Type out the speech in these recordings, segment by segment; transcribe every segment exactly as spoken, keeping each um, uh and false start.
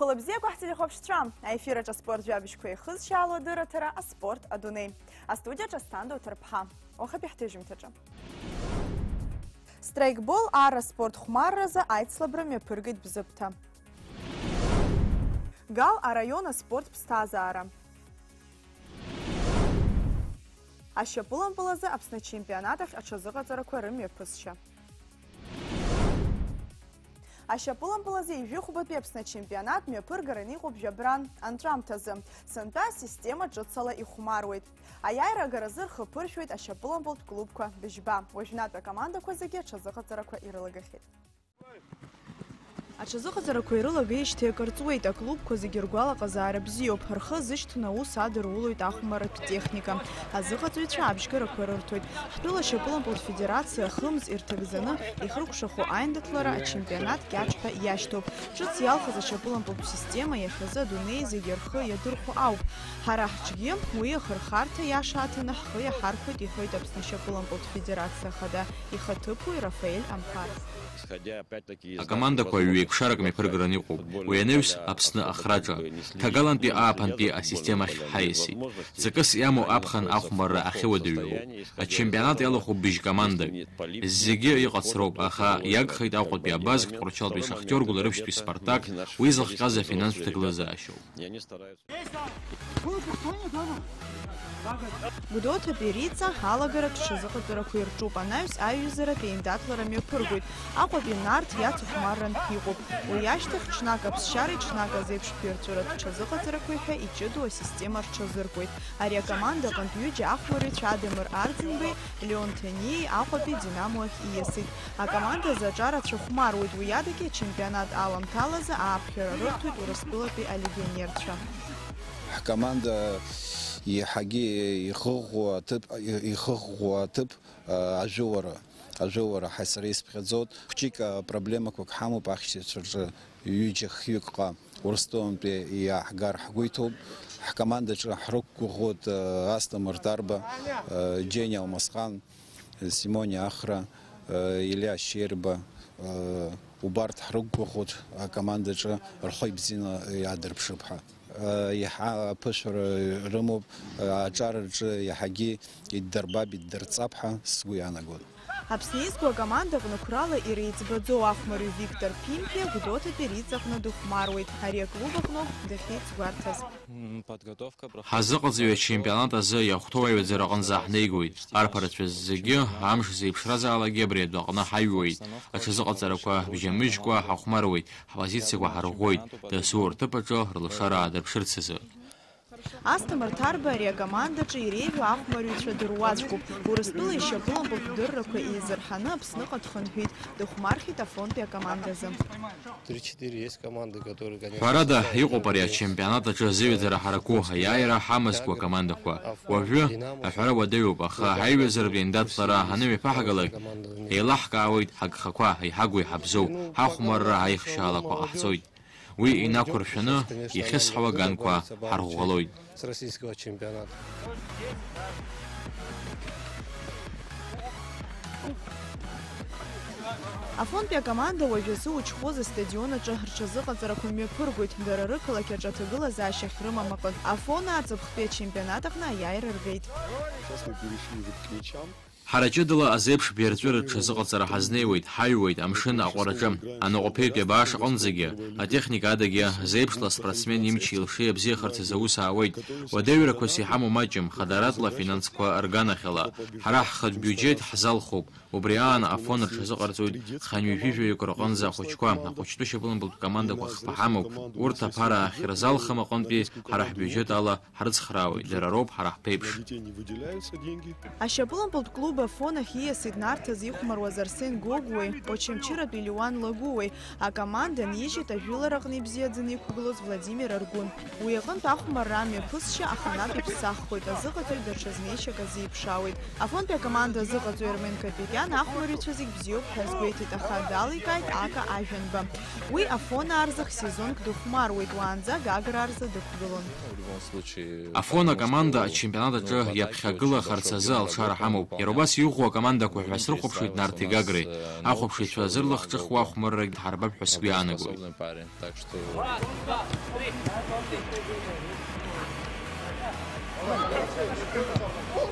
Хәылбзиақәа ҳтелехәаԥшцәа, аефир аҿы аспорт жәабжьқәа еихызшьаало адырраҭара «Аспорт адунеи». Астудиаҿы Асҭанда Уҭарԥҳа. Уахатәи ҳҭыжьымҭаҿы. Страйкбол ара спорт хәмарразы аицлабра мҩаԥыргеит Бзыԥҭа. Гал араион аспорт ԥсҭазаара. Ашьапылампылазы Аԥсны ачемпионат ахь аҽазыҟаҵарақәа рымҩаԥысшьа. Ашьапылампылазы ижәҩыхәбатәи Аԥсны ачемпионат мҩаԥыргараны иҟоуп жәабран анҵәамҭазы. Сынтәа асистема ҿыцала ихәмаруеит. Аиааира агаразы рхы ԥыршәоит ашьапылампылтә клубқәа быжьба. Уажәнатә акомандақәа зегьы аҽазыҟаҵарақәа ирылагахьеит. Аҽазыҟаҵарақәа ирылагеижьҭеи акыр ҵуеит, аклубқәа зегьы ргәалаҟазаара бзиоуп, рхы азышьҭны аус адырулоит ахәмарратә техника. Азыҟаҵаҩцәа абжьгарақәа рырҭоит. Ҳтәыла ашьапылампылтә федерациа ахымз ирҭагӡаны ихыркәшахо аиндаҭлара ачемпионат кьаҿ ҳәа иашьҭоуп. Ҿыц иалхыз ашьапылампылтә система иахьазы адунеи зегьы рхы иадырхәо ауп. Ҳара ҳҿгьы уи ахырхарҭа иаша аҭаны ҳхы иаҳархәоит, иҳәоит Аԥсны ашьапылампылтә федерациа ахада ихаҭыԥуаҩ Рафаель Амԥар. Акомандақәа ҩеиқәшарак мҩаԥыргараны иҟоуп. Уи анаҩс Аԥсны ахраҿы. Ҭагалантәи ааԥынтәи асистема ахь ҳаиасит. Ҵакыс иамоу аԥхын ахәмарра ахьыуадаҩу. Ачемпионат иалахәуп быжь командак. Зегьы иҟаҵароуп, аха иагхеит Аҟәатәи Абазк, Тҟәарчалтәи Шахтиор, Гәылрыԥшьтәи Спартак, уи зыхҟьаз афинанстә ҭагылазаашьоуп. Гәдоуҭатәи Риҵа алагаратә ҽазыҟаҵарақәа ирҿуп, анаҩс аиҩызаратә еиндаҭлара мҩаԥыргоит. Аҟәатәи Нарҭ иацыхәмаррантә иҟоуп. Уи ашьҭахь ҽнак аԥсшьареи ҽнак азеиԥш шәирҵәыратә ҽазыҟаҵарақәеи ҳәа иҷыдоу асистема рҽазыркуеит. Ари акоманда аҟынтә ҩыџьа ахәмарыҩцәа Адамыр Арӡынбеи Леон Ҭаниеи Аҟәатәи Динамо ахь ииасит. Акоманда азы аҿарацәа хәмаруеит, уи адагьы ачемпионат аламҭалазы ааԥхьара рырҭоит Урыстәылатәи алегионерцәа. Ҳкоманда иаҳагьы ихыӷәӷәо аҭыԥ, ихыӷәӷәо аҭыԥ, а, ажәылара, ажәылара ҳа сара исԥхьаӡоит. Хәҷык апроблемақәак ҳамоуп ахьчацәа рҿы, ҩыџьа-хҩыкҟа Урыстәылантәи иааҳгар ҳгәы иҭоуп. Ҳкомандаҿы ҳрықәгәыӷуеит, а, Асҭамыр Ҭарба, а, Џьениа Алмасхан, Симониа Ахра, Илиа Щерба, убарҭ ҳрықәгәыӷуеит, акомандаҿы рхы ибзианы иаадырԥшып ҳәа. Иаҳа аԥышәара рымоуп, аҿар рҿы иаҳагьы иддырбап, иддырҵап ҳәа сгәы иаанагоит. Аԥсны изқәа акоманда аҟны қәрала иреиҵбаӡоу ахәмарҩ Виктор Ԥимԥиа Гәдоуҭатәи Риҵаҟны дыхәмаруеит. Ари аклуб аҟноуп дахьеицгәарҭаз. Ҳазыҟаҵаҩ ачемпионат азы иахәҭоу аҩаӡара аҟынӡа ҳнеигоит. Арԥарацәа зегьы, амш зеиԥшразаалакгьы абри адәаҟны ҳаҩуеит. Аҽазыҟаҵарақәа бжьамыжькәа ҳахәмаруеит, ҳпозициақәа ҳарӷәӷәоит, дасу рҭыԥ аҿы рылшара аадырԥшырц азы. Асҭамыр Ҭарба ари акомандаҿы иреиӷьу ахәмарҩцәа дыруаӡәкуп. Урыстәыла ишьапылампылтә дыррақәа еизырҳаны Аԥсныҟа дхынҳәит, дыхәмархьеит Афонтәи акомандазы. Три-четыре есть команды, которые, конечно, Ҳәарада, иҟоуп ари ачемпионат аҿы азыҩаӡара ҳараку, аиааира ҳамазкуа акомандақәа. Уажәы, аҳәара уадаҩуп, аха ҳаиҩызаратә еиндаҭлара анымҩаԥаҳгалак, еилаҳкаауеит ҳагхақәа, иҳагу-иҳабзоу, ҳахәмарра аихшьаалақәа ҟаҳҵоит. Уи инақәыршәаны, иахьысҳауа аганқәа ҳарӷәӷәалоит. С российского чемпионата. Афонтәи акоманда уажәазы Учхоза астадион аҿы рҽазыҟаҵарақәа мҩаԥыргоит, дара рықалақь аҿы аҭагылазаашьа ахьрымам аҟынтә. Афон аҵыԥхтәи ачемпионат аҟны аиааира ргеит. Сейчас мы перешли уже к мячам. Ҳара ҷыдала азеиԥш бирҵәыра рҽазыҟаҵара ҳазнеиуеит, ҳаҩуеит амшын аҟәараҿы, анаҟәаԥеитәи абааш аҟынӡагьы, атехника адагьы, зеиԥшла аспортсмен имчи илшеи абзиахарц азы аус аауеит. Уадаҩрақәас иҳамоу маҷым, хадаратәла афинансқәа рганахьала. Ҳара ҳхатә биуџьеҭ ҳзалхуп, убри аан Афон рҽазыҟарҵоит хынҩажәижәаҩык рҟынӡа ахәыҷқәа, ахәыҷтәы шьапылампылтә командақәа хԥа ҳамоуп. Урҭ аԥара ахьырзалхым аҟынтәи ҳара ҳбиуџьет ала ҳрыцхраауеит, дара роуп ҳара ҳԥеиԥш. Ашьапылампылтә клуб Афон ахь ииасит Нарҭаз ихәмаруаз Арсен Гогәуеи Очамчыратәи Леуан Лагәуеи, акоманда нижьит ажәылараҟны ибзиаӡаны иқәгылоз Владимир Аргәын. Уи аҟынтә ахәмарра амҩаԥысшьа аханатә иԥсаххоит, азыҟаҵаҩ даҽа знеишьак азиԥшаауеит. Афонтәи акоманда азыҟаҵаҩ Армен Капекиан ахәмарҩцәа зегь бзиоуп ҳәа азгәеиҭеит, аха даликааит Ака Ажәанба. Уи Афон аарзых сезонк дыхәмаруеит, уаанӡа Гагра аарза дықәгылон. Афон акоманда ачемпионат аҿы иаԥхьагылахарц азы алшара ҳамоуп. Иара убас иӷәӷәоу акомандақәа ҳәа срыхәаԥшуеит Нарҭи Гагреи. Ахәаԥшыҩцәа зырлахҿыхуа ахәмаррагь дҳарбап ҳәа сгәы иаанагоит.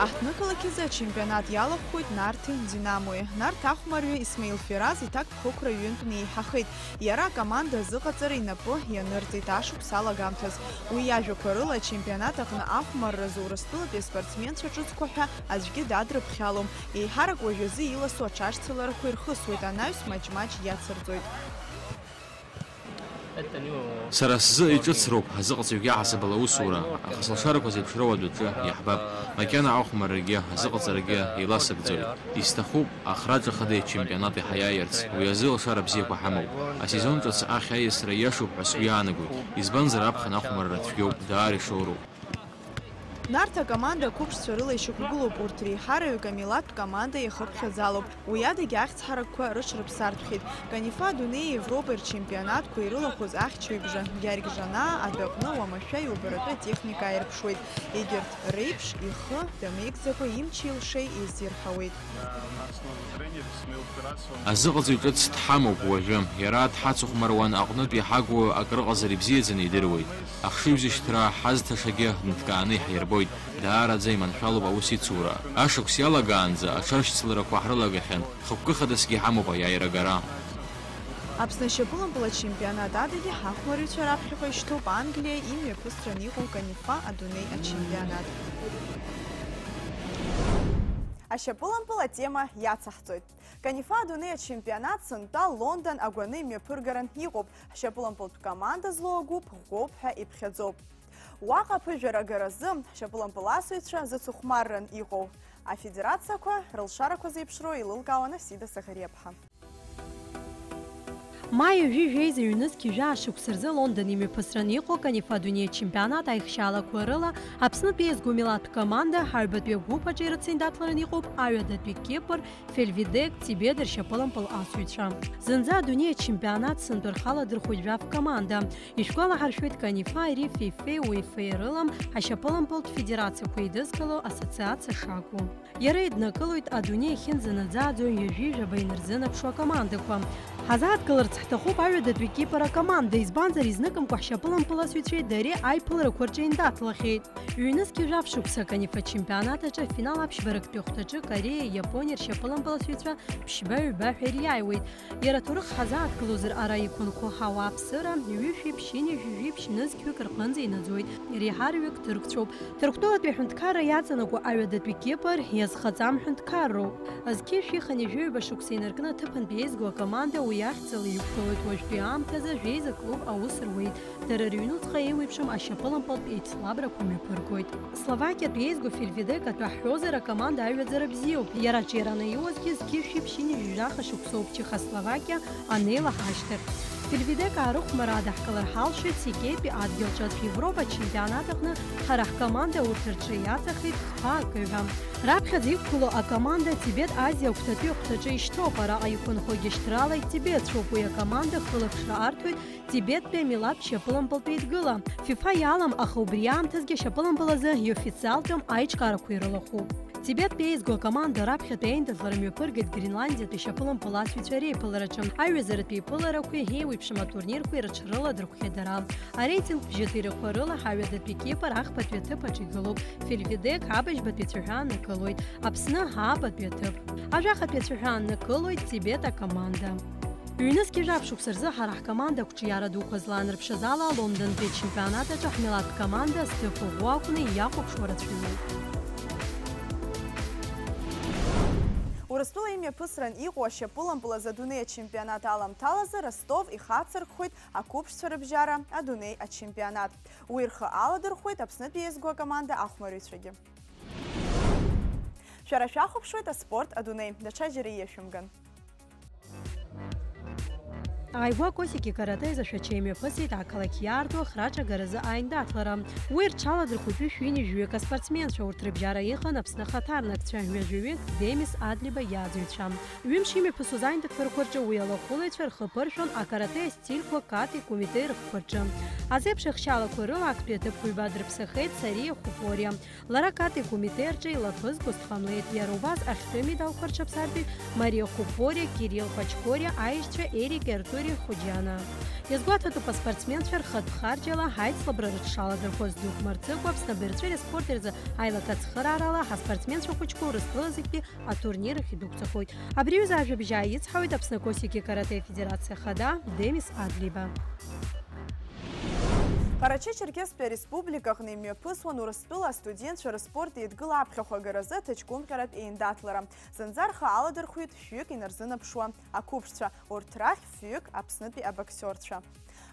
Аҳҭнықалақь азы ачемпионат иалахәхоит Нарҭи Динамои. Нарҭ ахәмарҩы Исмаил Фераз иҭакԥхықәра ҩынтә неиҳахеит. Иара акоманда азыҟаҵара инапы ианырҵеит ашықәс алагамҭаз. Уи иажәақәа рыла, ачемпионат аҟны ахәмарразы Урыстәылатәи аспортсменцәа ҿыцқәа ҳәа аӡәгьы дадрыԥхьалом. Еиҳарак уажәазы иласу аҽашьцыларақәа ирхысуеит, анаҩс маҷ-маҷ иацырҵоит. Сара сзы иҿыцроуп азыҟаҵаҩгьы аҳасабала аусура, аха сылшарақәа зеиԥшроу адәаҿы иаҳбап. Макьана ахәмаррагьы азыҟаҵарагьы еиласыгӡоит. Исҭахуп ахраҿы хада ичемпионат иҳаиааирц, уи азы алшара бзиақәа ҳамоуп. Асезон ҿыц ахь аиасра иашоуп ҳәа сгәы иаанагоит, избанзар аԥхын ахәмарра цәгьоуп, даара ишоуроуп. Нарҭ акоманда ақәыԥшцәа рыла ишьақәгылоуп, урҭ реиҳараҩык амилаҭтә команда иахыԥхьаӡалоуп. Уи адагьы ахьӡ ҳаракқәа рыҽрыԥсартәхьеит. Канифа адунеи Европеи рчемпионатқәа ирылахәыз ахьчаҩбжа Гьаргь Жанаа адәаҟны уамашәа иубаратәы атехника аирԥшуеит. Егьырҭ реиԥш ихы дамеигӡакәа имчи лшеи еизирҳауеит. Азыҟаҵаҩ ҿыц дҳамоуп уажәы. Иара дҳацыхәмаруан аҟнытә иҳагу акрыҟазар ибзиаӡаны идыруеит. Ахшыҩзышьҭра ҳазҭашагьы дынҭкааны иҳаирбоит. Даараӡа иманшәалоуп аус ицура. Ашықәс иалагаанӡа аҽаршьцыларақәа ҳрылагахьан. Хықәкы хадасгьы ҳамоуп аиааира агара. Аԥсны ашьапылампыл ачемпионат адагьы ҳахәмарҩцәа раԥхьаҟа ишьҭоуп Англиа имҩаԥысран иҟоу Канифа адунеи ачемпионат. Ашьапылампыл атема иацаҳҵоит. Канифа адунеи ачемпионат сынтәа Лондон агәаны имҩаԥыргаран иҟоуп. Ҳшьапылампылтә команда злоу агәыԥ ӷәӷәоуп ҳәа иԥхьаӡоуп. Уаҟа аԥыжәара агаразы ҳшьапылампыласыҩцәа зыцыхәмарран иҟоу афедерациақәа рылшарақәа зеиԥшроу еилылкаауан Асида Саӷариаԥҳа. Маи ҩажәи жәеиза ҩнызқь жәаа шықәса рзы Лондон имҩаԥысран иҟоу Канифа адунеи ачемпионат аихшьаалақәа рыла Аԥснытәи еизго милаҭтә команда аҩбатәи агәыԥ аҿы ирыциндаҭларан иҟоуп аҩадатәи Кипр, Фельвидек, Тибет ршьапылампыл асыҩцәа. Зынӡа адунеи ачемпионат сынтәа рхы аладырхәит жәаф команда. Ишәгәалаҳаршәоит, Канифа ари ФИФЕ, УЕФЕ рыла ашьапылампылтә федерациақәа еидызкыло ассоциациа шакәу. Иара иднакылоит адунеи ахьынӡанаӡааӡо ҩажәи жәаба инарзынаԥшуа акомандақәа. Ҳазааҭгыларц ҳҭахуп аҩадатәи Кипр акоманда, избанзар, изныкымкәа ҳшьапылампыласыҩцәеи дареи аиԥыларақәа рҿы еиндаҭлахьеит. Ҩнызқь жәаф шықәса Канифа ачемпионат аҿы афинал аԥшьбарактәи ахәҭаҿы Кореиа, Иапониа ршьапылампыласыҩцәа ԥшьба-ҩба ҳәа ириааиуеит. Иара аҭоурых ҳазааҭгылозар, ара иқәынхо ҳауааԥсыра ҩышәи ԥшьынҩажәи жәиԥшь нызқьҩык рҟынӡа инаӡоит, реиҳараҩык ҭырқәцәоуп. Ҭырқәтәылатәи аҳәынҭқарра иаҵанакуа аҩадатәи Кипр иазхаҵам ҳәынҭқарроуп. Зқьи шәи хынҩажәи ҩба шықәса инаркны аҭыԥантәи еизго акоманда уи ахьӡала иқәгылоит, уажәтәи аамҭазы жәеиза клуб аус руеит. Дара рыҩнуҵҟа еиуеиԥшым ашьапылампылтә еицлабрақәа мҩаԥыргоит. Словакиатәи еизго Фельвидек атәы ҳҳәозар, акоманда аҩаӡара бзиоуп. Иара аҿиара анаиуазгьы зқьи шәи ԥшьынҩажәи жәаха шықәсоуп Чехословакиа анеилаҳа ашьҭахь. Фельвидек аарыхәмара адаҳкылар ҳалшоит Сикетәи адгьылҿатә Европа ачемпионат аҟны ҳара ҳкоманда урҭ рҿы иаҵахеит хԥа акы ҳәа. Раԥхьаӡа иқәгылоу акоманда Тибет Азиа агәҭатәи ахәҭаҿы ишьҭоуп, араҟа иқәынхогьы шьҭрала итибетцәоуп, уи акоманда хылаԥшра арҭоит Тибеттәи амилаҭ шьапылампылтә еидгыла. ФИФА иалам, аха убри аамҭазгьы ашьапылампыл азы иофициалтәым аиҿкаарақәа ирылахәуп. Тибеттәи еизго акоманда раԥхьатәи аиндаҭлара мҩаԥыргеит Гренландиатәи ашьапылампыласҩцәа реиԥылараҿы. Аҩазаратәи еиԥыларақәеи еиуеиԥшым атурнирқәеи рыҽрыладырхәхьеит дара. Ареитинг бжьаҭирақәа рыла ҳаҩадатәи Кипр ахԥатәи аҭыԥ аҿы игылоуп. Фельвидек абыжьбатәи ацәаҳәа аннакылоит. Аԥсны аабатәи аҭыԥ. Ажәахатәи ацәаҳәа аннакылоит Тибет акоманда. Ҩнызқь жәаф шықәса рзы ҳара ҳкоманда ақәҿиара дуқәа злаанарԥшыз ала, Лондонтәи ачемпионат аҿы ҳмилаҭтә команда зҭыԥ ӷәӷәа акәны иахәаԥшуа рацәаҩуп. Урыстәыла имҩаԥысран иҟоу ашьапылампылаз адунеи ачемпионат аламҭалазы Ростов ихацыркхоит ақәыԥшцәа рыбжьара адунеи ачемпионат. Уи рхы аладырхәуеит Аԥснытәи еизго акоманда ахәмарыҩцәагьы. Шәара шәахәаԥшуеит аспорт адунеи, даҽаџьара ииашәымган. Ааигәа Косики каратэ еизашәача имҩаԥысит ақалақь иаарту ахраҿагаразы аиндаҭлара. Уи рҽаладырхәит ҩышәи ҩынҩажәаҩык аспортсменцәа, урҭ рыбжьара иҟан Аԥсны ахаҭарнакцәа, ҩажәаҩык Демис Адлиба иааӡаҩцәа. Ҩымш имҩаԥысуаз аиндаҭларақәа рҿы уи алахәылаҩцәа рхы ԥыршәон акарате астильқәа кати кумитеи рыхқәа рҿы. Азеиԥш ахьчалақәа рыла актәи аҭыԥқәа ҩба дрыԥсахеит Сариа Хупориа. Лара кати кумитеи рҿы илафыз гәазҭхамлеит, иара убас ахьтәы медалқәа рҽаԥсадгьыл Мариа Хупориа, Кирилл Пачкориа, аишьцәа Ерик Артури Хуџьана. Иазгәаҭатәуп аспортсменцәа рхатә харџьала ҳаицлабра рыҽшаладырхәыз, дук мырҵыкәа Аԥсны абаҩрҵәыреи аспорти рзы аилакы ацхыраарала ҳаспортсменцәа хәыҷқәа Урыстәыла зегьтәи атурнир ахь идәықәҵахоит. Абри аҩыза ажәабжь ааицҳауеит Аԥсны Косики каратэ афедерациа ахада Демис Адлиба. Ҟарачы-Черкесстәи Ареспублика аҟны имҩаԥысуан Урыстәыла астудентцәа рыспорт еидгыла аԥхьахә агаразы аҭаҷкәымҟьаратә еиндаҭлара. Зынӡа рхы аладырхәит шәҩык инарзынаԥшуа ақәыԥшцәа, урҭ рахь фҩык Аԥснытәи абоксиорцәа.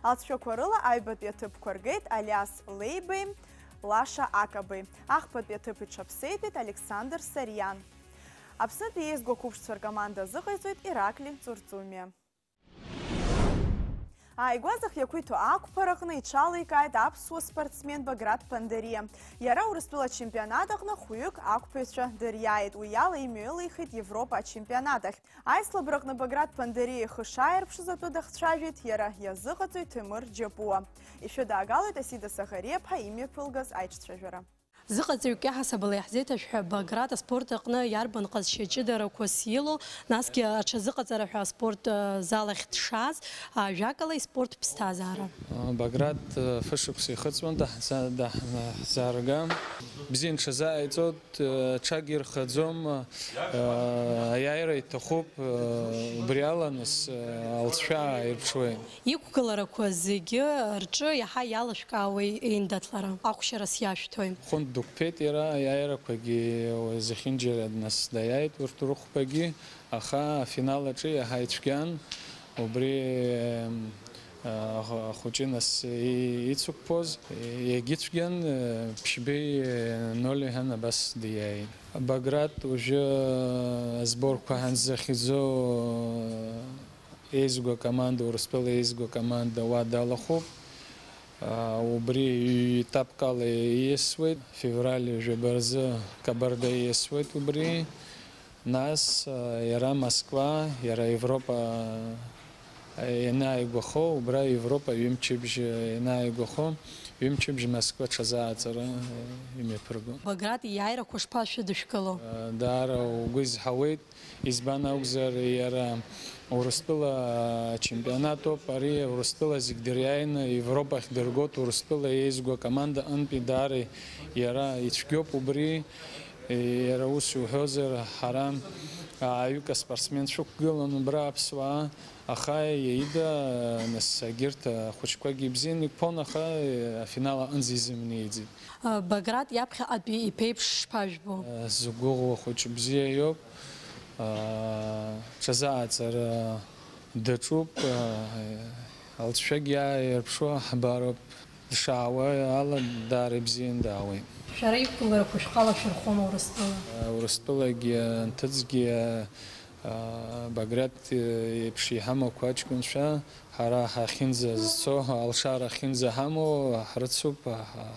Алҵшәақәа рыла аҩбатәи аҭыԥқәа ргеит Алиас Леибеи Лаша Акабеи. Ахԥатәи аҭыԥ иҽаԥсеитәит Александр Сариан. Аԥснытәи еизго ақәыԥшцәа ркоманда азыҟаиҵоит Ираклий Ҵурҵумиа. Ааигәа зхы иақәиҭу ақәԥараҟны иҽаликааит аԥсуа спортсмен Баграт Ԥандариа. Иара Урыстәыла ачемпионат аҟны хәҩык ақәԥаҩцәа дыриааит, уи ала имҩалихит Европа ачемпионат ахь. Аицлабраҟны Баграт Ԥандариа ихы шааирԥшыз атәы дахцәажәеит иара иазыҟаҵаҩ Ҭемыр Џьапуа. Ишәыдаагалоит Асида Саӷариаԥҳа имҩаԥылгаз аиҿцәажәара. Зыҟаҵаҩык иаҳасабала иаҳзеиҭашәҳәа, Баграт аспорт аҟны иарбан ҟазшьа ҷыдарақәас илоу, насгьы аҽазыҟаҵара ҳәа аспорт, э, зал ахь дшааз, ажәакала, испорт ԥсҭазаара. Баграт, э, фышықәса ихыҵуан, даҳза-, даҳзаарга. Бзиа нҽазааиҵот, э, ҽак ирхаӡом, э, аиааира иҭахуп, э, убри ала нас, э, алҵшәа ааирԥшуеит. Иқәгыларақәа зегьы рҿы иаҳа иалышәкаауа еиндаҭлара ахәшьарас иашәҭои? Хәынтә дықәԥеит иара, аиааирақәагьы зехьынџьара нас даиааит урҭ рыхәԥагьы, аха афинал аҿы иаҳа ицәгьан, убри, а, ахәыҷы нас и-, ицықәԥоз, егьицәгьан, ԥшьбеи ноль иҳәан абас диааит. Баграт уажәы азборқәа ҳанзахьӡо, еизго акоманда, Урыстәыла еизго акоманда уа далахәуп. Аа, убри ҩ-, етапк ала ииасуеит. Февраль жәаба рзы Кабарде ииасуеит убри. Нас, аа, иара Москва, иара Европа, аа, ианааигәахо, убра Европа ҩымчыбжь, аа, ианааигәахо, ҩымчыбжь Москва аҽазааӡара, аа, имҩаԥырго. Баграт иааирақәа шԥашәыдышәкыло? Даара угәы изҳауеит. Избан акәзар, иара Урыстәыла ачемпионатоуп, ари Урыстәыла зегь дыриааины Европахь дыргоит, Урыстәыла еизго акоманда аҟынтәи даара иара ицәгьоуп убри. Иара ус иуҳәозар, ҳара ааҩык аспортсмен шәықәгылан убра аԥсуаа, аха иаида, нас, егьырҭ ахәыҷқәагьы ибзианы иқәԥон, аха афинал аҟынӡа изымнеиӡеит. Баграт иаԥхьаҟатәи иԥеиԥш шԥажәбо? Згәыӷуа хәыҷы бзиа иоуп. Ҽазааӡара даҿуп. Алҵшәагьы иааирԥшуа ҳбароуп. Дшаауа ала даара ибзианы даауеит. Шәара иқәгыларақәа шәхала шәырхома Урыстәыла? Урыстәылагьы анҭыҵгьы, Баграт еиԥш иҳамақәа аҷкәынцәа, ҳара ҳахьынӡазцо, алшара ахьынӡаҳамоу, ҳрыцуп,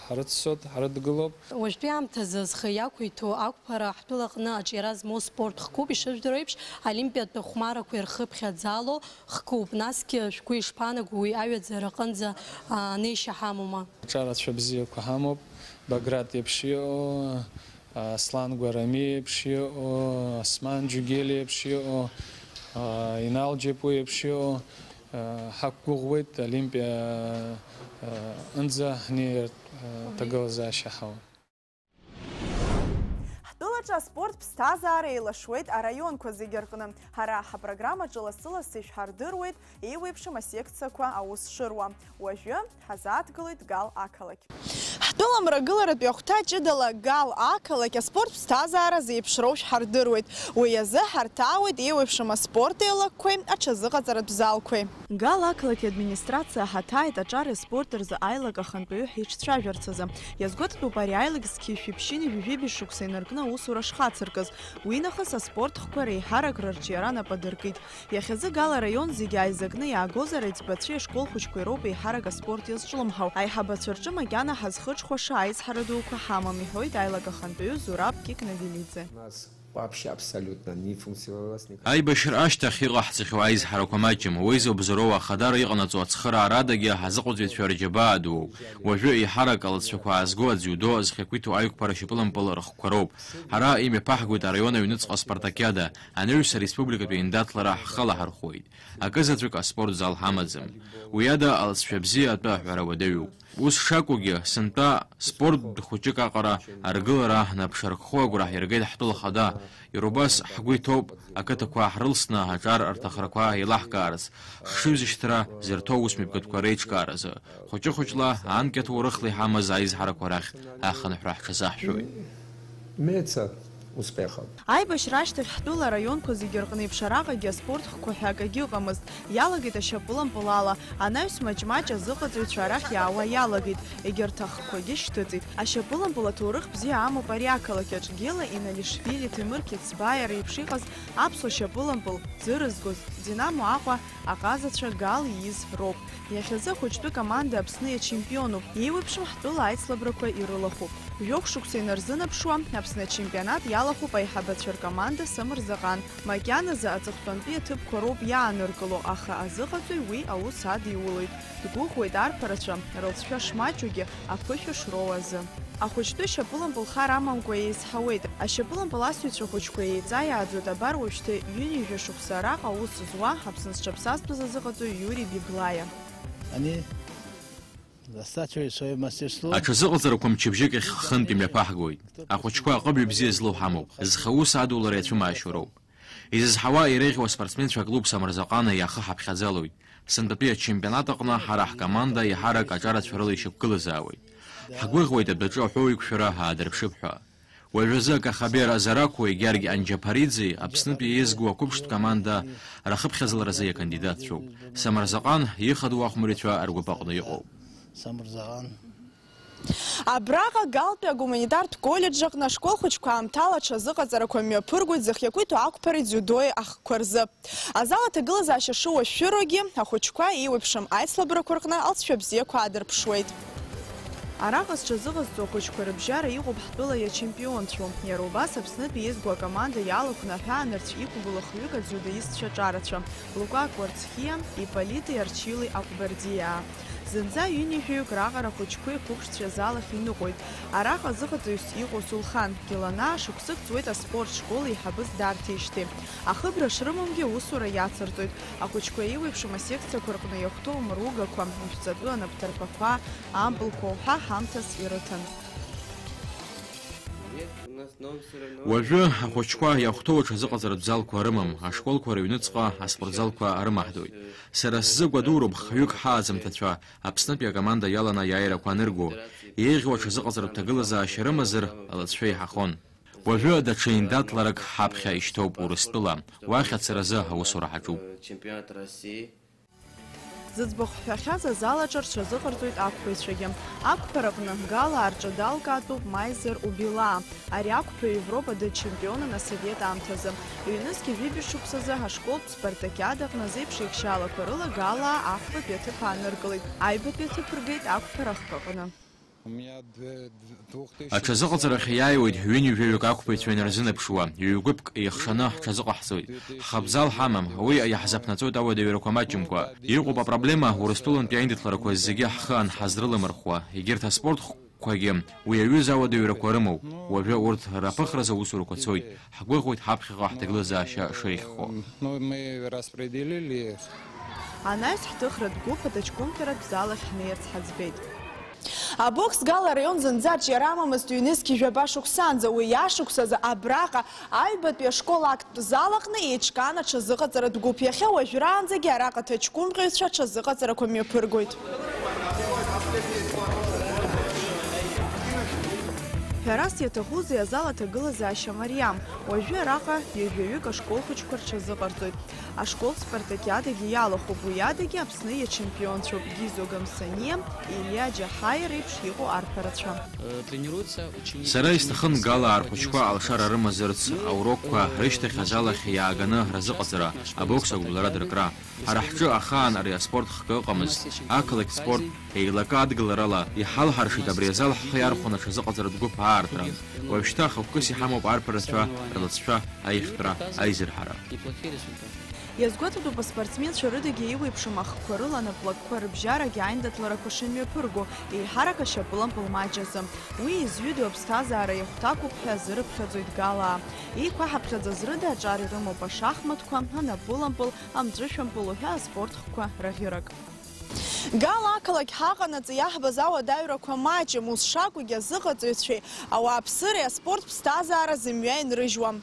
ҳрыццот, ҳрыдгылоуп. Уажәтәи аамҭазы зхы иақәиҭу ақәԥара ҳтәылаҟны аҿиара змоу спорт хкуп, ишыжәдыруа еиԥш, олимпиатә хәмарақәа ирхыԥхьаӡало хкуп. Насгьы шәгәы ишԥаанаго уи аҩаӡара аҟынӡа, а, анеишьа ҳамоума? Аҿарацәа бзиақәа ҳамоуп, Баграт еиԥш иҟоу, Аслан Гәарами еиԥш иҟоу, Осман Џьугели еиԥш иҟоу, а, Инал Џьапу еиԥш иҟоу, а, ҳақәгәыӷуеит Олимпиа, а, ынӡа ҳнеиртә, а, ҭагылазаашьа ҳауа. Ҳтәылаҿы аспорт ԥсҭазаара еилашуеит араионқәа зегьы рҟны. Ҳара ҳапрограммаҿы лассы-лассы ишәҳардыруеит еиуеиԥшым асекциақәа аус шыруа. Уажәы ҳазааҭгылоит Гал ақалақь. Тәыла мрагыларатәи ахәҭа ҷыдала Гал ақалақь аспорт ԥсҭазаара зеиԥшроу шәҳардыруеит. Уи азы ҳарҭаауеит еиуеиԥшым аспорт еилакқәеи аҽазыҟаҵаратә залқәеи. Гал ақалақь администрациа ҳаҭааит аҿари аспорти рзы аилак ахантәаҩы ҳиҿцәажәарц азы. Иазгәаҭатәуп ари аилак зқьи жәшәи ԥшьынҩажәи жәибжь шықәса инаркны аусура шхацыркыз. Уинахыс аспорт хкқәа реиҳарак рырҿиара нап адыркит. Иахьазы Гал араион зегьы ааизакны иаагозар, аиҵбацәеи ашкол хәыҷқәеи роуп еиҳарак аспорт иазҿлымҳау. Аиҳабацәа рҿы макьана ҳазхыҽхәаша аизҳара дуқәа ҳамам, иҳәоит аилак ахантәаҩы Зураб Кикнавелиӡе. У нас вообще абсолютно не функционировалось никак. Аибашьра ашьҭахь иҟаҳҵахьоу аизҳарақәа маҷым, уи зоуп Зуроу ахадара иҟанаҵо ацхыраарадагьы ҳазыҟаҵаҩцәа рџьабаа дууп. Уажәы еиҳарак алҵшәақәа аазго адзиудо зхы иақәиҭу аиқәԥара шьапылампыл рыхқәа роуп. Ҳара имҩаԥаҳгоит араион аҩныҵҟа аспартакиада, анаҩс ареспубликатәи аиндаҭлара ҳхы алаҳархәуеит. Акы заҵәык аспорт зал ҳамаӡам. Уи ада алҵшәа бзиа атәы аҳәара уадаҩуп. Ус шакәугьы, сынтәа спорт хәыҷык аҟара аргылара наԥшаркхо агәра ҳиргеит ҳтәыла хада. Иара убас ҳгәы иҭоуп ақыҭақәа ҳрылсны аҿар рҭахрақәа еилаҳкаарц, хшыҩзышьҭра зырҭо аусмҩаԥгатәқәа реиҿкааразы. Хәыҷы-хәыҷла, анкьа ҭоурыхла иҳамаз аизҳарақәа рахь ахынҳәра ҳҽазаҳшәоит. Имеется успехом. Аибашьра ашьҭахь ҳтәыла араионқәа зегьы рҟны еиԥш араҟагьы аспорт хқәа ҳәа акагьы ыҟамызт. Иалагеит ашьапылампыл ала, анаҩс маҷ-маҷ азыҟаҵаҩцәа арахь иаауа иалагеит, егьырҭ ахқәагьы шьҭыҵит. Ашьапылампыл аҭоурых бзиа амоуп ари ақалақь аҿы. Гела Иналишвили, Ҭемыр Қьецбаиа реиԥш иҟаз аԥсуа шьапылампыл зырызгоз, Динамо Аҟәа аҟазацәа Гал ииз роуп. Иахьазы ахәыҷтәы команда Аԥсны иачемпионуп, еиуеиԥшым ҳтәыла аицлабрақәа ирылахәуп. Жәохә шықәса инарзынаԥшуа, Аԥсны ачемпионат иалахәуп аиҳабацәа ркоманда Самырзаҟан. Макьаназы аҵыхәтәантәи аҭыԥқәа роуп иааныркыло, аха азыҟаҵаҩ уи аус адиулоит. Дгәыӷуеит арԥарацәа, рылҵшәа шмаҷугьы, аԥышәа шроу азы. Ахәыҷтәы шьапылампыл хар амамкәа еизҳауеит. Ашьапылампыл асыҩцәа хәыҷқәа еиҵааӡоит, абар уажәшьҭа ҩынҩажәа шықәса араҟа аус зуа, Аԥсны зҽаԥсазтәыз азыҟаҵаҩ Иури Библаиа. Они растачивают своё мастерство. Аҽазыҟаҵарақәа мчыбжьык ахь хынтә имҩаԥаҳгоит. Ахәыҷқәа аҟыбаҩ бзиа злоу ҳамоуп. Зхы аус адулара иацәымаашьо роуп. Изызҳауа иреиӷьу аспортсменцәа аклуб Самырзаҟана иахы ҳаԥхьаӡалоит. Сынтәатәи ачемпионат аҟны ҳара ҳкоманда еиҳарак аҿарацәа рыла ишьақәгылазаауеит. Ҳгәыӷуеит адәаҿы аҳәоу иқәшәара аадырԥшып ҳәа. Уажәазы Кахабер Азарақәеи Георги Анџьаԥариӡеи Аԥснытәи еизгоу ақәыԥштә команда рахыԥхьаӡаларазы иакандидатцәоуп. Самырзаҟан ихадоу ахәмарицәа ргәыԥ аҟны иҟоуп. Самырзаҟан. Абраҟа Галтәи агуманитартә коллеџь аҟны ашкол хәыҷқәа аамҭала аҽазыҟаҵарақәа мҩаԥыргоит зхы иақәиҭу ақәԥареи дзиудои ахкқәа рзы. Азал аҭагылазаашьа шыуашәшәырогьы, ахәыҷқәа еиуеиԥшым аицлабрақәа рҟны алҵшәа бзиақәа аадырԥшуеит. Араҟа зҽазыҟазҵо ахәыҷқәа рыбжьара иҟоуп ҳтәыла иачемпионцәоу. Иара убас Аԥснытәи еизгоу акоманда иалахәны аҳәаанырцә иқәгылоу хҩык адзиудоисцәа ҿарацәа, Лукак Кәарцхиа, Иполити Арчили Аҟәбардиаа. Зынӡа ҩынҩажәаҩык раҟара ахәыҷқәеи ақәыԥшцәеи азал ахь иныҟәоит. Араҟа азыҟаҵаҩыс иҟоу Сулхан Геланаа шықәсык ҵуеит аспорт школ еиҳабыс дарҭеижьҭеи. Ахыбра шрымамгьы аусура иацырҵоит. Ахәыҷқәа еиуеиԥшым асекциақәа рҟны иахәҭоу амругақәа, ишәҵатәы анапҭарԥақәа, ампылқәа уҳәа ҳамҭас ирыҭан. Уажәы ахәыҷқәа иахәҭоу аҽазыҟаҵаратә залқәа рымам, ашколқәа рыҩныҵҟа аспортзалқәа рымаҳдоит. Сара сзы гәадуроуп хҩык ҳааӡамҭацәа Аԥснытәи акоманда иаланы аиааирақәа анырго, еиӷьу аҽазыҟаҵаратә ҭагылазаашьа рымазар, алыҵшәа еиҳахон. Уажәы даҽа еиндаҭларак ҳаԥхьа ишьҭоуп Урыстәыла, уахь ацаразы аусура ҳаҿуп. Зыӡбахә ҳҳәахьаз азал аҿы рҽазыҟарҵоит ақәԥаҩцәагьы. Ақәԥараҟны Гала арҿы далкаатәуп Майзер Убилаа. Ари ақәԥаҩ Европа дычемпионын асовет аамҭазы. Ҩнызқьи жәибжь шықәсазы ҳашколтә спартакиада аҟны азеиԥш еихшьаалақәа рыла Гала ахԥатәи аҭыԥ ааныркылеит. Аҩбатәи аҭыԥ ргеит ақәԥара ахкы аҟны. Аҽазыҟаҵарахь иааиуеит ҩынҩажәаҩык ақәԥаҩцәа инарзынаԥшуа, ҩ-гәыԥк еихшаны ҳҽазыҟаҳҵоит. Ҳхабзал ҳамам, уи иаҳзаԥнаҵоит ауадаҩрақәа маҷымкәа. Иҟоуп апроблема, Урыстәылантәи аиндаҭларақәа зегьы ҳхы анҳаздырламырхуа, егьырҭ аспортқәагьы уи аҩыза ауадаҩрақәа рымоуп. Уажәы урҭ раԥыхразы аусурақәа цоит. Ҳгәыӷуеит ҳаԥхьаҟа ҳҭагылазаашьа шеиӷьхо. Ну, мы распределили их. Анаҩс ҳҭыхратә гәыԥ аҭаҷкәымҭаратә зал ахь ҳнеирц ҳаӡбеит. Абокс Гала араион зынӡа аҿиара амамызт ҩнызқьи жәаба шықәсанӡа, уи ашықәсазы абраҟа аҩбатәи ашкол актә зал аҟны еиҿкаан аҽазыҟаҵаратә гәыԥ. Иахьа уажәраанӡагьы араҟа аҭаҷкәымҟьаҩцәа аҽазыҟаҵарақәа мҩаԥыргоит. Ҳәарас иаҭахузеи азал аҭагылазаашьа мариам? Уажәы араҟа ҩажәаҩык ашкол хәыҷқәа рҽазыҟарҵоит. Ашкол спартакиадагьы иалахәуп, уи адагьы Аԥсны иачемпионцәоуп Гизо Гамсаниа, Илиа Џьаҳаиа реиԥш иҟоу арԥарацәа. Сара исҭахын Галаа рхәыҷқәа алшара рымазарц, аурокқәа рышьҭахь азал ахь иааганы разыҟаҵара, абокс агәыбылра дыркра. Ҳара ҳҿы ахаан ари аспорт хкы ыҟамызт. Ақалақь спорт еилакы адгыларала иҳалҳаршеит абри азал ҳхы иархәаны аҽазыҟаҵаратә гәыԥ аартра. Уажәшьҭа хықәкыс иҳамоуп арԥарацәа рлыҵшәа, аихтәра, аизырҳара. Иазгәаҭатәуп аспортсменцәа рыдагьы еиуеиԥшым ахқәа рыла анаплакқәа рыбжьарагьы аиндаҭларақәа шымҩаԥырго, еиҳарак ашьапылампыл маҷ азы. Уи изҩыдоу аԥсҭазаара иахәҭакуп ҳәа азырыԥхьаӡоит Галаа. Еиқәаҳаԥхьаӡаз рыда аҿар ирымоуп ашахматқәа, анапылампыл, амҵәышәампыл уҳәа аспорт хкқәа раӷьырак. Гала ақалақь ҳаҟанаҵы иаҳбаз ауадаҩрақәа маҷым, ус шакәугьы азыҟаҵаҩцәеи ауааԥсыреи аспорт ԥсҭазаара зымҩа инрыжьуам.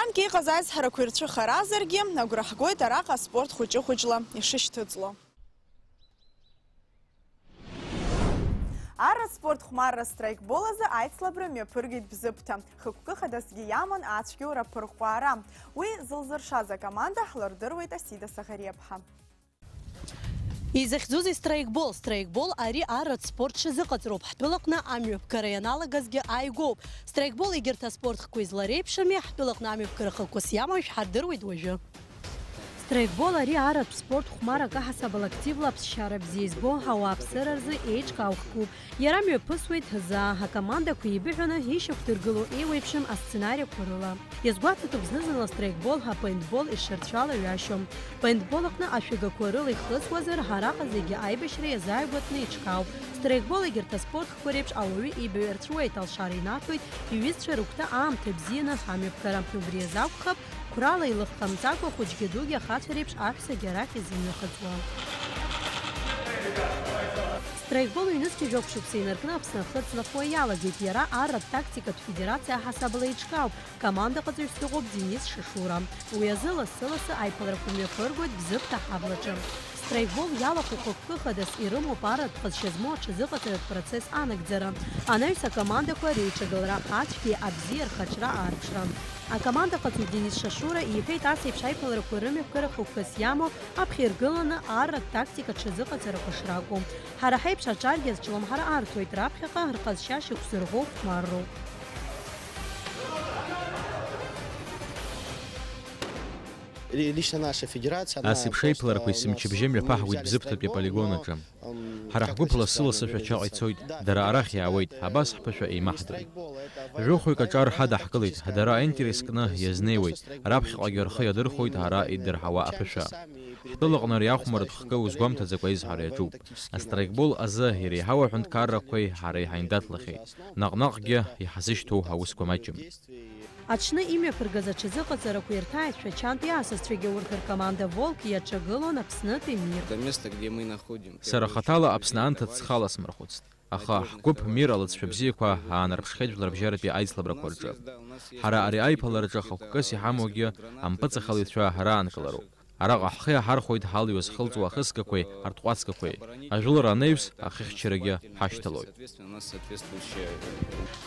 Анкьа иҟаз аизҳарақәа ирцәыхаразаргьы, агәра ҳгоит араҟа аспорт хәыҷы-хәыҷла ишышьҭыҵло. Арратә спорт хәмарра страйкбол азы аицлабра мҩаԥыргеит Бзыԥҭа. Хықәкы хадасгьы иаман ацәгьоура аԥырҟәаара. Уи зылзыршаз акоманда ҳлырдыруеит Асида Саӷариаԥҳа. Изахьӡузеи страйкбол? Страйкбол ари арратә спорт шазыҟаҵароуп. Ҳтәылаҟны амҩаԥгара ианалагазгьы ааигәоуп. Страйкбол егьырҭ аспорт хкқәа излареиԥшыми, ҳтәылаҟны амҩаԥгара хықәкыс иамоу шәҳардыруеит уажәы. Страйкбол ари арратә спорт хәмарак аҳасабала активла аԥсшьара бзиа избо ауааԥсыра рзы еиҿкаау хкуп. Иара мҩаԥысуеит заа, акомандақәа еибыҳәаны ишьақәдыргылоу еиуеиԥшым асценариақәа рыла. Иазгәаҭатәуп зны-зынла страйкбол, апейнтбол ишырцәала ҩашьом. Пейнтбол аҟны ашәагақәа рыла ихыҵуазар, араҟа зегьы аибашьра иазааигәатәны иҿкаауп. Страйкбол егьырҭ аспорт хкқәа реиԥш ауаҩы ибаҩ арҵәуеит, алшара инаҭоит иҩызцәа рыгәҭа аамҭа бзианы амҩаԥгара. Убри азы акәхап, қәрала илыхҟамҵакәа хәыҷгьы дугьы ахацәа реиԥш аҳәсагьы арахь изымҩахыҵуа. Страйкбол ҩнызқьи жәохә шықәса инаркны Аԥсны ахы ҵнахуа иалагеит. Иара арратә тактикатә федерациа аҳасабала еиҿкаауп. Командаҟаҵаҩс дыҟоуп Денис Шашура. Уи азы лассы-лассы аиԥыларақәа мҩаԥыргоит Бзыԥҭа ҳаблаҿы. Страйкбол иалахәу хықәкы хадас ирымоуп арратә ҟазшьа змоу аҽазыҟаҵаратә процесс анагӡара. Анаҩс акомандақәа реиҿагылара, ацәгьеи абзиеи рхаҿра аарԥшра. Акомандаҟаҵаҩ Денис Шашура иҳәеит, ас еиԥш аиԥыларақәа рымҩаԥгара хықәкыс иамоу аԥхьа иргыланы арратә тактика аҽазыҟаҵарақәа шракәу. Ҳара ҳаиԥш аҿаргьы азҿлымҳара арҭоит, раԥхьаҟа рҟазшьа шьақәзырӷәӷәоу хәмарроуп. Лично наша федерация, она... Ас еиԥш аиԥыларақәа просто есымчыбжьы мҩаԥаҳгоит Бзыԥҭатәи аполигон аҿы. Ҳара ҳгәыԥ лассы-лассы Шәачаҟа ицоит, дара арахь иаауеит, абас ҳԥышәа еимаҳдоит. Жәохәҩык аҿар ҳадаҳкылеит, дара аинтерес кны иазнеиуеит, раԥхьаҟагьы рхы иадырхәоит ара иддырҳауа аԥышәа. Ҳтәылаҟны ари ахәмарратә хкы узгәамҭаӡакәа аизҳара иаҿуп. Астрайкбол азы иреиҳау аҳәынҭқаррақәеи ҳареи ҳаиндаҭлахьеит. Наҟ-наҟгьы иҳазышьҭоу аусқәа маҷым. Аҽны имҩаԥыргаз аҽазыҟаҵарақәа ирҭааит Шәачантәи асасцәагьы, урҭ ркоманда Волк иаҿагылон Аԥснытәи Мир. Это место, где мы находимся. Сара хаҭала Аԥсны анҭыҵ схаласмырхәыцт. Аха ҳгәыԥ Мир алыҵшәа бзиақәа аанарԥшхеит жәларбжьаратәи аицлабрақәа рҿы. Ҳара ари аиԥылараҿы хықәкыс иҳамоугьы ампыҵахалаҩцәа раанкылароуп. Араҟа ҳхы иаҳархәоит ҳалҩа зхылҵуа ахысгақәеи арҭҟәацгақәеи. Ажәылара анаҩс, ахьыхьчарагьы ҳашьҭалоит.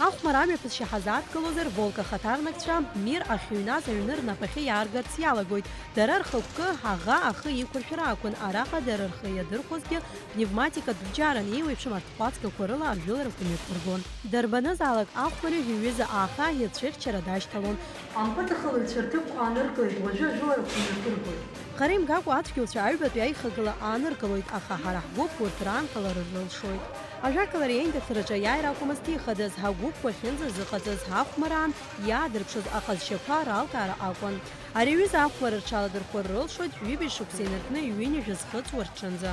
Ахәмарра амҩаԥысшьа ҳазааҭгылозар, Волк ахаҭарнакцәа Мир ахьыҩназ аҩны рнапахьы иааргарц иалагоит. Дара рхықәкы аӷа ахы иқәыршәара акәын, араҟа дара рхы иадырхәозгьы пневматикатә бџьаран еиуеиԥшым арҭҟәацгақәа рыла ажәыларақәа мҩаԥыргон. Дарбанызаалак ахәмарҩы иҩыза аӷа ицәыхьчара дашьҭалон. Ампыҵахалаҩцәа рҭыԥқәа ааныркылеит, уажәы ажәыларақәа мҩаԥыргоит. Хара имгакәа ацәгьоуцәа аҩбатәи аихагыла ааныркылоит, аха ҳара ҳгәыԥ урҭ раанкылара рылшоит. Ажәакала, ари аиндаҭлараҿы аиааира акәмызт ихадаз, ҳгәыԥқәа ахьынӡазыҟаҵаз ҳахәмараан иаадырԥшыз аҟазшьақәа ралкаара акәын. Ари аҩыза ахәмарра рҽаладырхәыр рылшоит ҩыбаҩ шықәса инаркны ҩынҩажәа зхыҵуа рҽынӡа.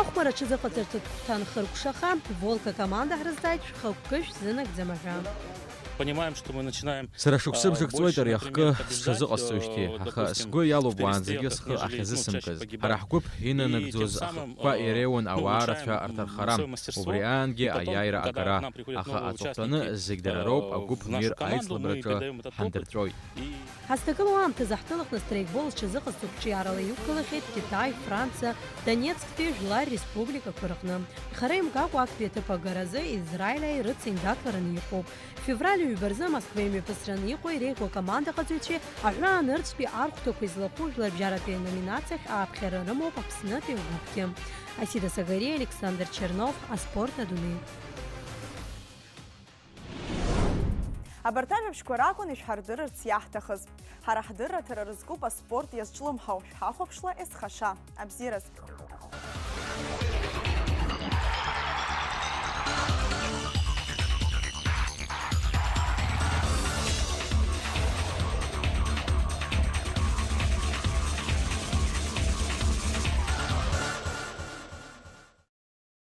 Ахәмарра аҽазыҟаҵарҭатә хәҭа анхыркәшаха, Волк акоманда ҳрызҵааит шәхықәкы шәзынагӡама ҳәа. Понимаем, что мы начинаем Сара шықәсыбжак ҵуеит ари ахкы сҽазыҟасҵоижьҭеи, аха сгәы иалоуп уаанӡагьы схы ахьазысымкыз. Ҳара ҳгәыԥ инанагӡоз ахықәкқәа иреиуан ауаа рацәа рҭархара, убри аангьы аиааира агара, аха аҵыхәтәаны зегь дара роуп агәыԥ мир аицлабраҿы ҳандырҵәоит. Ҳазҭагылоу аамҭазы ҳҭылхны стрейкбол зҽазыҟазҵо қәҿиарала иқәгылахьеит Китай, Франциа, Донецктәи жәлар республикақәа рҟны. Хара имгакәа актәи аҭыԥ агаразы Израиль аирыцеиндаҭлараны иҟоуп. Февраль ҩба рзы Москва имҩаԥысраны иҟоу иреиӷьу акомандаҟаҵаҩцәеи аҳәаа нырцәтәи архәҭақәа излахәу жәларбжьаратәи аноминациахь ааԥхьара рымоуп Аԥснытәи агәыԥгьы. Асида Сагариа, Александр Чернов, Аспорт адунеи. Абарҭ ажәабжьқәа ракәын ишәҳардырырц иаҳҭахыз. Ҳара ҳдырраҭара рызкуп аспорт иазҿлымҳау, шәҳахәаԥшла есхаша. Абзиараз!